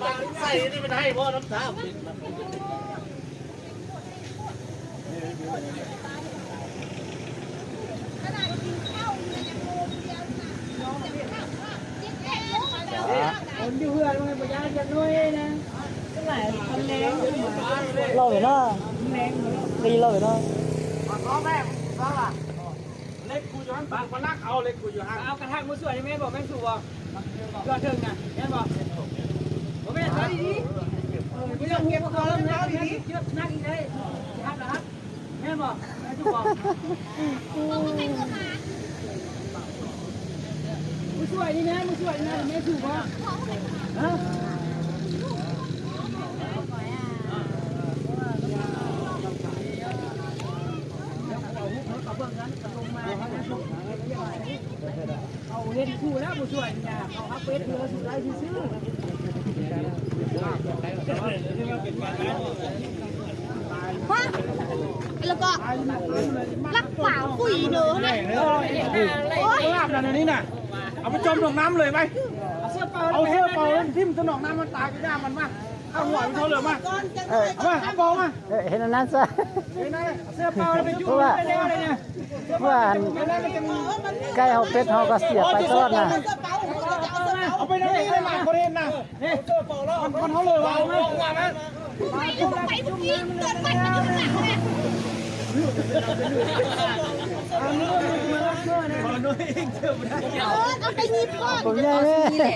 ປາກໃສ່ນີ້ມັນໃຫ້ບໍ່ ນ້ຳຕາ ຄົນຢູ່ເຮືອນມັນບໍ່ຢ້ານຈັກໜ້ອຍນະ ຫຼາຍຄົນແລງ ເລົ່າໄປເນາະ ໄປເລົ່າໄປເນາະ. ເຫຼັກກູຢູ່ຫັ້ນ ບາງຄົນລັກເອົາເຫຼັກກູຢູ່ຫັ້ນ ເອົາກະຖາງມາຊ່ວຍແມ່ນບໍ່ ແມ່ນສູບໍ່? ເພື່ອເຖິງນະ ແມ່ນບໍ່? ບໍ່ແມ່ນ ເອົາດີໆ ເອີ ບໍ່ຢາກເກັບເອົາດີໆ ນັກອີກເດ້ ຮັບລະຮັບ ແມ່ນບໍ່? ແມ່ນສູບໍ່? ມາຊ່ວຍນີ້ນະ ມາຊ່ວຍນີ້ນະ ແມ່ນສູບໍ່? ຮະ? ເຂົາເຫັນສູ້ແລ້ວບໍ່ຊ່ວຍຫຍັງ ເຂົາຮັບເປັດເຮືອສູ້ໄດ້ຊື່ໆ. ຮະ ແລ້ວກໍລັກຝາຂຸຍເດີ ໂອ້ຍ ລາບນັ້ນນີ້ນະ ເອົາໄປຈົມໜອງນ້ຳເລີຍໄປ ເອົາເສື້ອເປົ່າຖິ້ມໃສ່ໜອງນ້ຳ ມັນຕາຍຢູ່ ຢ່າມັນມາ. ເອົາຫົວມັນເທົ່າເດີມມາ ເອີ ເອົາມາ ເອົາເປົ່າມາ ເອີ ເຮັດອັນນັ້ນຊະ ເຮັດນັ້ນ ເສື້ອເປົ່າແລ້ວໄປຢູ່ ເພາະວ່າ ເພາະວ່າອັນ ໄກ່ເຮົາເປັດເຮົາກໍເສຍໄປຕະຫຼອດນະ ເອົາໄປນັ້ນ ໄປມາບໍ່ໄດ້ນະ ນີ້ ເອົາເຂົ້າເລີຍວ່າ ເອົາມາ ເອົາໄປພຸ້ນອີກ ເກີດໄປຢູ່ນະ ເອີ ເອົາໄປຍິບກ່ອນ ເອົາຊິນີ້ແຫຼະ.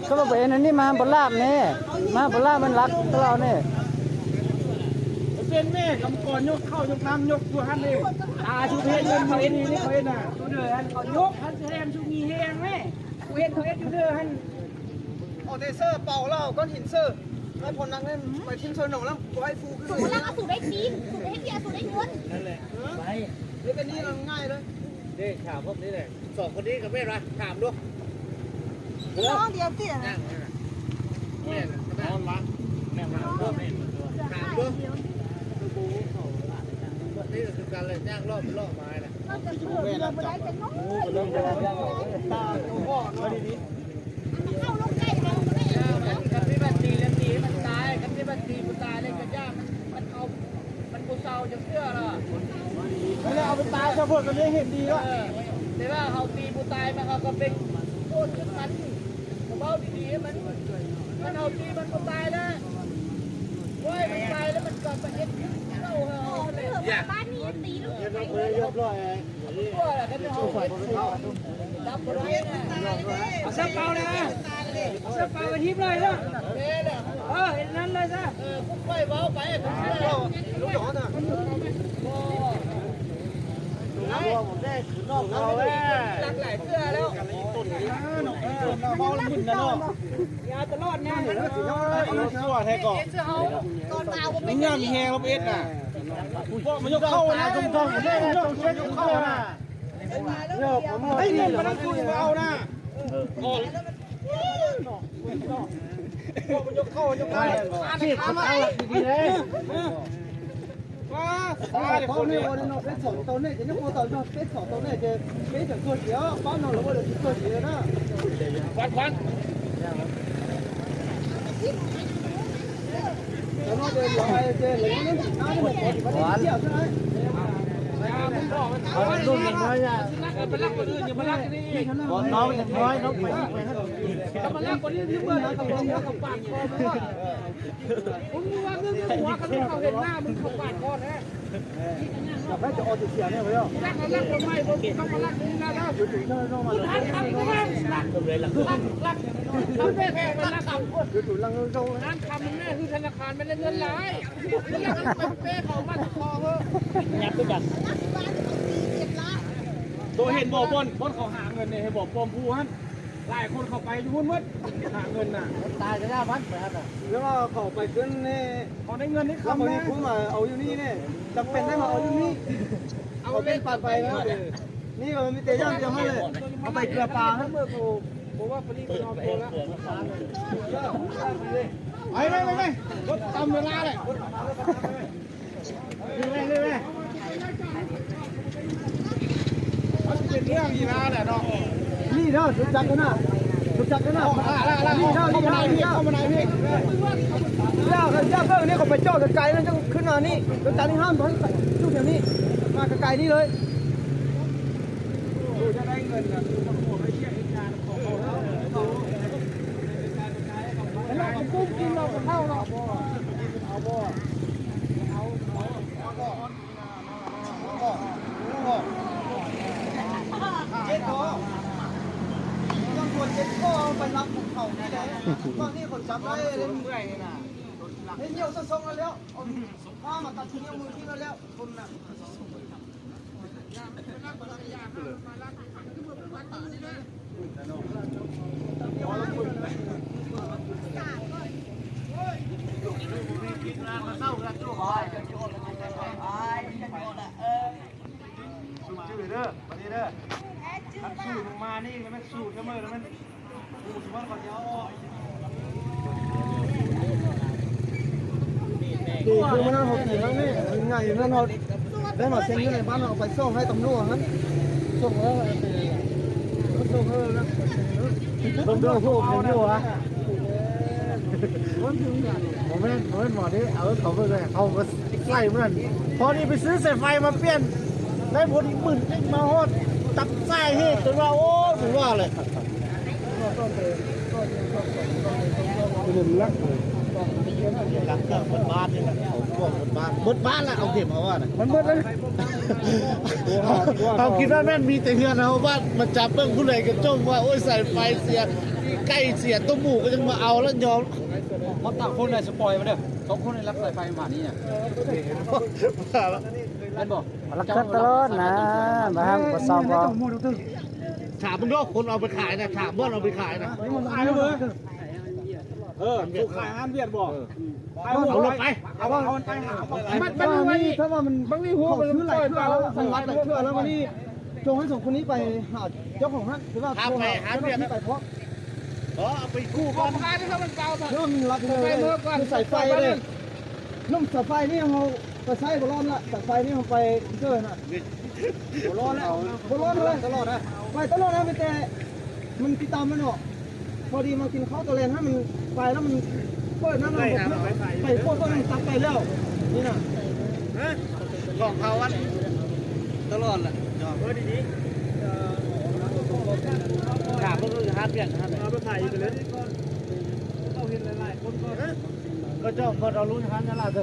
ກໍ ກໍບໍ່ເຫັນອັນນີ້ມາບໍ່ລາບແນ່ ມາບໍ່ລາບມັນລັກຕົວເຮົາແນ່ ເປັນແມ່ກຳກອນຍົກເຂົ້າຍົກນ້ຳຍົກຢູ່ຫັ້ນເດ້ ຕາສຸເທນເງິນເຂົາເຮັດນີ້ເຂົາເຮັດນະ ເຂົາຍົກຫັ້ນສະແດງສຸມີແຮງແມ່ ກູເຫັນເຂົາເຮັດຢູ່ເດີຫັ້ນ ເອົາແຕ່ເສີເປົ່າແລ້ວເອົາກ້ອນຫີນເສີ ແລ້ວພໍນັ່ງນັ້ນໄປຖິ້ມໃສ່ໜອງແລ້ວບໍ່ໃຫ້ຟູຂຶ້ນ ສູນລັກເອົາສູໄດ້ຕີນ ສູໄດ້ເຮັດວຽກ ສູໄດ້ເງິນ ນັ້ນແຫຼະ ໄປ ເຮັດອັນນີ້ມັນງ່າຍເລີຍ ເດ້ ຖາມພວກນີ້ແຫຼະ ສອງຄົນນີ້ກໍແມ່ນວ່າ ຖາມດູ ນ້ອງດຽວເຕຍນະ ແມ່ນ ນອນວະ ແມ່ນ ຖາມດູ ນີ້ກໍຄືກັນເລີຍ ຍ່າງເລາະໄປເລາະມາແຫຼະ ເຂົາຈະເຊື່ອເຊື່ອບໍ່ໄດ້ຈັກໜ້ອຍ ເອົາລົງໄດ້ ຄັນມີບັດຕີແລ້ວຕີໃຫ້ມັນຕາຍ ຄັນມີບັດຕີບໍ່ຕາຍແລ້ວກໍຢ່າ ມັນ ມັນເອົາ ມັນບໍ່ເຊົາຈັກເທື່ອລະ ແລ້ວເອົາໄປຕາຍຊະເພິ່ນກໍເລີຍເຫັນດີລະ ເອີ ແຕ່ວ່າເຮົາຕີບໍ່ຕາຍ ມັນເຮົາກໍເປັນໂທດຄືກັນ ເວົ້າດີໆ ມັນ ຄັນເຮົາຕີມັນບໍ່ຕາຍລະ ໂອ້ຍ ມັນຕາຍແລ້ວມັນກໍໄປເຮັດຄືເກົ່າເຮົາ ບ້ານນີ້ຕີລູກ ຮຽບຮ້ອຍ ເອົາເສື້ອເປົ່າເລີຍນະ ເອົາເສື້ອເປົ່າໄປທີບເລີຍເດີ ເອີ ເຮັດນັ້ນເລີຍຊະ ເອີ ພວກຂ້ອຍເວົ້າໄປ ເອີ ຫຼາກຫຼາຍເທື່ອແລ້ວ ເວົ້າລະມຶນນະເນາະ ຍາວຕະຫຼອດນະ ຊົ່ວແທ້ກໍ ຕອນມາເອົາບໍ່ເປັນ ຍາມແຮງລະເອັດນະ ພວກມັນຍົກເຂົ້ານະ ຍອກເຂົ້ານະ ໄອ້ນີ້ມັນຄືມາເອົານະ ພວກມັນຍົກເຂົ້າ ຍົກເຂົ້າ ເຊບເຂົາເອົາຫຼັກດີໆເດ້ ວ້າ ຕາຍຄົນນີ້ ເປັດສອງໂຕນີ້ ຈະຍັງບໍ່ຕາຍ ເປັດສອງໂຕນີ້ ຈະເປັດຈະຕົວດຽວ ບ້ານເຮົາລະບໍ່ໄດ້ຕົວດຽວນະ ຄວັນ ຄວັນ ເອົາເດີນໄປເດີນເລີຍ ເອົາລຸ້ນໜ້ອຍ ຢ່າ ໄປລັກຄົນອື່ນ ຢ່າມາລັກນີ້ ບໍ່ ນ້ອງຍັງນ້ອຍ ນ້ອງໄປ ໄປ ຢ່າມາລັກຄົນອື່ນ ເມື່ອເຂົາປາດຄໍ ມຶງວ່າເລື່ອງຫົວ ຄັນເຂົາເຫັນໜ້າມຶງ ເຂົາປາດຄໍແທ້ ແລ້ວຈະອອກເສຍແນ່ເລີຍ ລັກ ລັກຄົນໃໝ່ ບໍ່ຕ້ອງມາລັກນີ້ນະ ຢູ່ໆ ນ້ອງມາ ລັກ ລັກ ລັກ ລັກ ລັກ ລັກ ລັກ ລັກ ຢູ່ໆ ລັກ ລັກ ທຳແມ່ ຄືທະນາຄານແມ່ນໄດ້ເງິນຫຼາຍ ລັກ ລັກ ເປ້ເຂົາມາຂໍເອີ ຍັບຄືກັນ ໂຕເຫັນບໍ່ ບ່ອນ ບ່ອນເຂົາຫາເງິນນີ້ ເຫັນບໍ່ ປ້ອມພູຫັ້ນ ຫຼາຍຄົນເຂົ້າໄປຢູ່ພຸ້ນໝົດ ຫາເງິນນະ ຕາຍກະຢ່າມັນໄປຫັ້ນນະ ແລ້ວວ່າເຂົາໄປຂຶ້ນນີ້ ເຂົາໄດ້ເງິນໄດ້ຄຳ ແລ້ວບາດນີ້ ນະ ຜູ້ມາເອົາຢູ່ນີ້ນີ້ ຈຳເປັນໄດ້ມາເອົາຢູ່ນີ້ ເອົາເປັນປານໄປແລ້ວ ນີ້ກໍມີແຕ່ຢ່າງດຽວຫັ້ນແຫຼະ ເອົາໄປເກືອປາຫັ້ນ ບໍ່ວ່າປານນີ້ກໍເອົາແລ້ວ ໄປ ໄປ ໄປ ໄປ ລົດຕາມເວລາແຫຼະ. ເອົາຊິ ເປັນເລື່ອງອີ່ຫຍັງແຫຼະເນາະ. ນີ້ເດີ ຮູ້ຈັກກັນນະ ຮູ້ຈັກກັນນະ. ນີ້ເດີ ນີ້ເດີ ນີ້ເດີ ເຂົ້າມາໃນພີ້ ເຈົ້າເຈົ້າເບິ່ງນີ້ ເຂົາໄປເຈາະໄກໆ ແລ້ວຈັ່ງຂຶ້ນມານີ້. ແລ້ວຈາກນີ້ຫ້າມບໍ່ໃຫ້ຈຸດແຖວນີ້ ມາໄກໆນີ້ເລີຍ. ເຈັບຄໍ ເຈັບຄໍ ເອົາໄປຮັບຂອງເຂົານີ້ແຫຼະ. ຕອນນີ້ເຂົາຈັບໄດ້ເລີຍ ເຮັດຫ່ຽວຊະຊົງແລ້ວ ເອົາຜ້າມາຕັດນິ້ວມືຖິ້ມແລ້ວ ຄົນນະ. ສູດຈື່ເດີ ບາດນີ້ເດີ ຄັນສູດມານີ້ແມ່ນສູດເສມີແລ້ວແມ່ນ ນີ້ຄືມານັ້ນເຮົາຕີເຮົານີ້ ມັນໃຫຍ່ຢູ່ນັ້ນ ເຮົາໄດ້ມາເຊັນຢູ່ໃນບ້ານ ເຮົາເອົາໄປສົ່ງໃຫ້ຕຳຫຼວດຫັ້ນ ສົ່ງເອີ ສົ່ງເອີນະ ເບິ່ງເດີ ຜູ້ເປັນຢູ່ຫວາ ບໍ່ແມ່ນ ບໍ່ແມ່ນໝໍເດ້ ເອົາເຂົາເບິ່ງເລີຍ ເຂົາກໍໃສ່ເໝືອນ ພໍດີໄປຊື້ສາຍໄຟມາປ່ຽນ ໄດ້ພໍດີໝື່ນໜຶ່ງ ມາຮອດຕັດສາຍເຫດ ຈົນວ່າ ໂອ້ ຖືວ່າແຫຼະ. ເປັນຫຼັກເລີຍ ຫຼັກເຄື່ອງເບິດບ້ານນີ້ແຫຼະ ເອົາພວກເບິດບ້ານ ເບິດບ້ານລະ ເອົາເຂັມເອົາວ່ານະ ມັນເບິດແລ້ວ. ເຮົາຄິດວ່າແມ່ນມີແຕ່ເຮືອນເຮົາ ບ້ານມາຈັບເບິ່ງ ຜູ້ໃດກໍຈົ່ມວ່າ ໂອ້ຍ ສາຍໄຟເສຍ ໄກ່ເສຍ ຕົວໝູກໍຍັງມາເອົາລະ ຍອມ. ຮອດຕ່າງຄົນໄດ້ສະປອຍມາເດີ ສອງຄົນໄດ້ລັກສາຍໄຟມານີ້ນະ ແມ່ນບໍ່? ລັກເຄື່ອງຕະຫຼອດນະ ບໍ່ຫ້າມບໍ່ຊອບບໍ່. ຖາມເບິ່ງເດີ ຄົນເອົາໄປຂາຍນະ ຖາມບ່ອນເອົາໄປຂາຍນະ ຂາຍເລີຍ. ເອີ ຂາຍຮ້ານວຽດບໍ່? ເອົາລົດໄປ ເອົາ ເອົາໄປ ມັນ ມັນມີ ຖ້າວ່າມັນ ມັນມີຫົວ ມັນຊື້ຫຼາຍເທື່ອແລ້ວ ມັນລັກຫຼາຍເທື່ອແລ້ວ ມານີ້ຈົ່ງໃຫ້ສອງຄົນນີ້ໄປຫາເຈົ້າຂອງຮ້ານ ຫຼືວ່າໂທຫາເຈົ້າໜ້າທີ່ໄປພ້ອມ ເອີ ເອົາໄປກູ້ກ່ອນ ເພາະວ່າມັນລັກເລີຍ ຄືສາຍໄຟເດ້ ໜຸ່ມສາຍໄຟນີ້ເຮົາ ໄປໃຊ້ບໍ່ລອດລະ ສາຍໄຟນີ້ເຮົາໄປເກີນນະ ບໍ່ລອດແລ້ວ ບໍ່ລອດແລ້ວ ຕະຫຼອດນະ ໄປຕະຫຼອດນະ ມີແຕ່ມັນຕິດຕາມມັນເນາະ ພໍດີມາກິນເຂົ້າຕອນແລງຫັ້ນ ມັນໄປແລ້ວມັນເປີດນັ້ນ ໄປໂຄດຕົ້ນຕັດໄປແລ້ວ ນີ້ນະ ຮະ ຂອງເຂົາອັນຕະຫຼອດແຫຼະ ເອີ ດີໆ ຖາມເບິ່ງ ຮ້ານວຽດຫັ້ນ ເອົາໄປຂາຍອີກເລີຍ ເຂົາເຫັນຫຼາຍໆຄົນກໍ ກໍເຈົ້າເພິ່ນເອົາລຸ້ນຫັ້ນນັ້ນລະເດີ.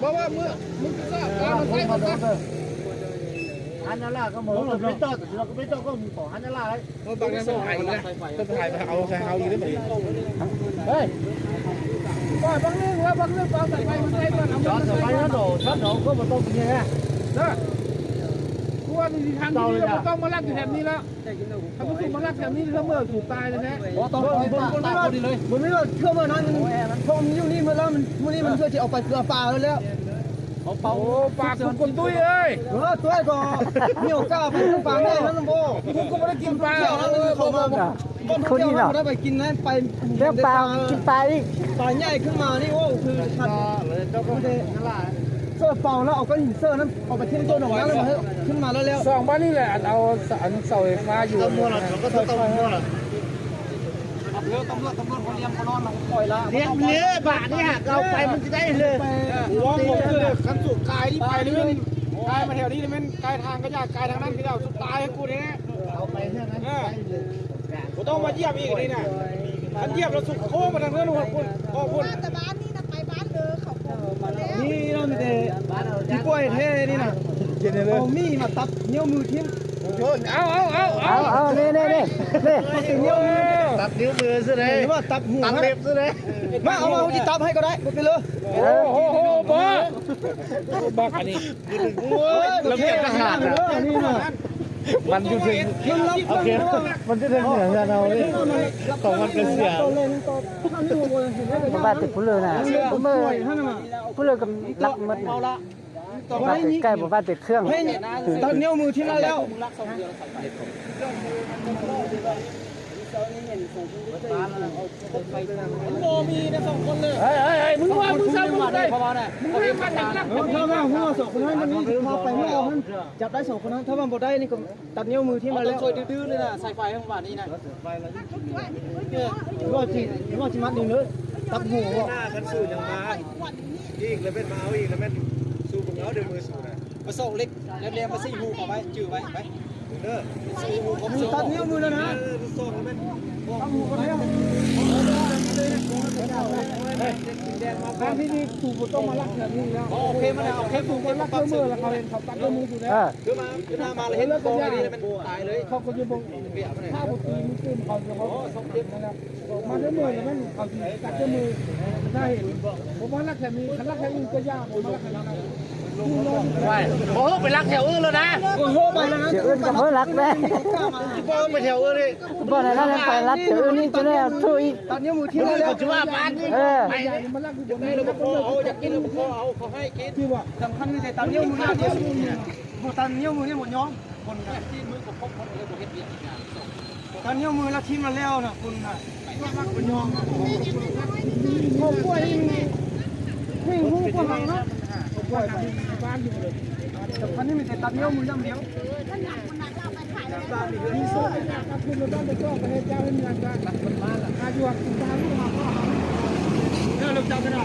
ບໍ່ວ່າມື້ ມື້ທີ່ຊາບການມາໃຊ້ໝົດນະ ອັນນັ້ນລະກໍໝົດ ເປັນຕໍ່ ເປັນຕໍ່ກໍມີຂອງອັນນັ້ນລະ ເອີ ບາງນັ້ນມັນຫາຍອີກແລ້ວ ເພິ່ນຫາຍໄປເອົາໃສ່ເຮົາອີກເດ້ບັດນີ້ ເຮີຍ ປ່ອຍບາງເລື່ອງວ່າບາງເລື່ອງກໍເອົາໃສ່ໄປ ມັນໃຊ້ກ່ອນ ເອົາໃສ່ໄປແລ້ວເນາະ ຊັ້ນເນາະ ກໍບໍ່ຕ້ອງເປັນຫຍັງນະ ຄືວ່ານີ້ທາງທີ່ດີ ບໍ່ຕ້ອງມາລັກຢູ່ແຖບນີ້ລະ. ຄັນບໍ່ສຸກມາລັກແຖວນີ້ ເທື່ອເມື່ອສູຕາຍແທ້ໆ ບໍ່ຕ້ອງ ເບິ່ງ ເບິ່ງ ເບິ່ງ ເບິ່ງ ເບິ່ງ ເທື່ອເມື່ອນັ້ນ ເພາະມັນຢູ່ນີ້ໝົດແລ້ວ ມັນ ມື້ນີ້ມັນເທື່ອຊິເອົາໄປເພື່ອປາແລ້ວ ເອົາເປົາ ໂອ້ ປາຄຸນຄົນຕຸ້ຍເອີຍ ເອີ ຕຸ້ຍກໍມີໂອກາດໄປເພື່ອປາແນ່ນັ້ນບໍ່ ຄຸນກໍບໍ່ໄດ້ກິນປາ ເອີ ບໍ່ ບໍ່ ບໍ່ ຄົນນີ້ເນາະ ບໍ່ໄດ້ໄປກິນນະ ໄປ ແລ້ວປາ ກິນປາອີກ ປາໃຫຍ່ຂຶ້ນມານີ້ ໂອ້ ຄືຄັນ ເສື້ອເປົ່າແລ້ວເອົາກ້ອນຫີນເສີນັ້ນ ເອົາໄປຖິ້ມໂຕໜອງນ້ຳແລ້ວ ຂຶ້ນມາແລ້ວ ສອງບ້ານນີ້ແຫຼະ ອັນເອົາ ອັນເສົາໄຟຟ້າຢູ່ ຕຳຫຼວດ ຕຳຫຼວດ ຕຳຫຼວດ ຕຳຫຼວດ ເຂົາລ້ຽງບໍ່ນອນ ເຂົາປ່ອຍລະ ລ້ຽງເລີຍ ບາດນີ້ຫາກເອົາໄປ ມັນຊິໄດ້ເລີຍ ເອີ ວ່າບໍ່ຄື ຄັນສູກາຍນີ້ໄປນີ້ແມ່ນ ກາຍມາແຖວນີ້ນີ້ແມ່ນ ກາຍທາງກະຢາ ກາຍທາງນັ້ນກະຢາ ສຸດຕາຍໃຫ້ກູແທ້ ເອົາໄປເທື່ອນັ້ນ ເອີ ບໍ່ຕ້ອງມາຢຽບອີກນີ້ນະ ຄັນຢຽບແລ້ວສຸກໂຄ້ງມາທາງເຮືອນຫົວພຸ້ນ ອອກພຸ້ນ ມາແຕ່ບ້ານນີ້ນະ ໄປບ້ານເດີ ເຂົາບໍ່ຮູ້ແລ້ວ ນີ້ເນາະ ມີແຕ່ ມີປ່ວຍແທ້ນີ້ນະ ເອົາມີດມາຕັດນິ້ວມືຖິ້ມ ເອົາ ເອົາ ເອົາ ເອົາ ເອົາ ນີ້ ນີ້ ນີ້ ຕັດນິ້ວມື ຕັດນິ້ວມືຊະເດ້ ວ່າຕັດຫົວ ຕັດເລັບຊະເດ້ ມາ ເອົາມາ ເຮົາຊິຕັດໃຫ້ກໍໄດ້ ບໍ່ເປັນເລີຍ ໂອ້ໂຫ ບໍ່ ບັກອັນນີ້ ໂອ້ຍ ລະບຽບທະຫານນະ ອັນນີ້ນະ ມັນຢູ່ເທິງ ໂອເຄ ມັນຢູ່ເທິງເໜືອເຮືອນເຮົາເດ້ ຂອງມັນກະເສຍ ບໍ່ວ່າແຕ່ຜູ້ເລີນະ ຜູ້ເລີ ຜູ້ເລີກໍລັກໝົດ ໃກ້ໆ ບໍ່ວ່າແຕ່ເຄື່ອງ ຕັດນິ້ວມືຖິ້ມແລ້ວ ເ ບໍ່ມີນະສອງຄົນເລີຍ. ເຮີ້ຍໆໆ ມຶງວ່າມຶງເຊົາບໍ່ໄດ້ ເອີ ຖ້າວ່າຫົວສອງຄົນນັ້ນມັນມີພາໄປເມືອເອົາຫັ້ນ ຈັບໄດ້ສອງຄົນນັ້ນ ຖ້າວ່າບໍ່ໄດ້ນີ້ກໍຕັດນິ້ວມືຖິ້ມໄປແລ້ວ. ຕ້ອງຊ່ວຍດື້ໆເລີຍນະ ສາຍໄຟຂອງບ້ານນີ້ນະ ເອີ ວ່າຊິ ວ່າຊິມັດນີ້ເລີຍ ຕັດຫົວ. ໜ້າຄັນສູຍັງມາອີກແລ້ວແມ່ນ ມາເອົາອີກແລ້ວແມ່ນ ສູບໍ່ເອົາເດີ ມືສູນະ ມາຊອກເຫຼັກ ແຫຼມໆ ມາສີ່ຮູເຂົ້າໄປ ຈື່ໄວ້ໄປ ເດີ ສີ່ຮູ ຕັດນິ້ວມືແລ້ວນະ ເອີ ສອງແລ້ວແມ່ນ ຕັດຫົວແລ້ວ ອັນນີ້ນີ້ ສູບໍ່ຕ້ອງມາລັກແຖວນີ້ແລ້ວ. ໂອເຄ ມັນເອົາ ໂອເຄ ສູບໍ່ລັກເດີ ເຂົາເຫັນເຂົາຕັດນິ້ວມືຢູ່ແລ້ວ ເອີ ຄືມາ ຄືມາ ມາແລ້ວເຫັນຂອງນີ້ແມ່ນຕາຍເລີຍ ເຂົາກໍຢູ່ບໍ່ ຖ້າບໍ່ຕີມືຕື່ມເຂົາຈະບໍ່ ມາເດີ ເມື່ອຍແລ້ວແມ່ນເຂົາຊິຕັດເດີ ມື ຖ້າເຫັນ ບໍ່ມາລັກແຖວນີ້ ຄັນລັກແຖວອື່ນກໍຢ່າ ບໍ່ມາລັກແຖວນີ້ນະ. ໄປ ໂອ້ໂຫ ໄປລັກແຖວອື່ນແລ້ວນະ ໂອ້ໂຫ ໄປແລ້ວນະ ເອີ ເຂົາລັກແລ້ວ ບໍ່ໄປແຖວອື່ນເລີຍ ບໍ່ໄດ້ນັ້ນ ໄປລັກແຖວອື່ນນີ້ຈະໄດ້ເອົາໂທອີກ ຕັດນິ້ວມືຖິ້ມແລ້ວ ເຂົາຈະວ່າປານນີ້ ເອີ ໄປ ມາລັກຢູ່ບ່ອນນີ້ ເອົາ ຢາກກິນແລ້ວບໍ່ພໍເອົາ ເຂົາໃຫ້ກິນ ຄືວ່າສຳຄັນມີແຕ່ຕັດນິ້ວມື ບໍ່ຕັດນິ້ວມືນີ້ບໍ່ຍອມ. ຄົນນະ ທີ່ມືກໍຄົບຄົນເລີຍ ບໍ່ເຮັດວຽກເຮັດງານ ຕັດນິ້ວມືແລ້ວຖິ້ມແລ້ວນະ ຄົນນະ ບໍ່ຍອມນະ. ຄອບຄົວເອງ ເຮົງຮູ້ກວ່າເຮົາເນາະ ຄອບຄົວເຮົາບ້ານຢູ່ເລີຍ ສຳຄັນນີ້ມີແຕ່ຕັດນິ້ວມືຢ່າງດຽວ. ເດີ ລູກເຈົ້າກໍໄດ້.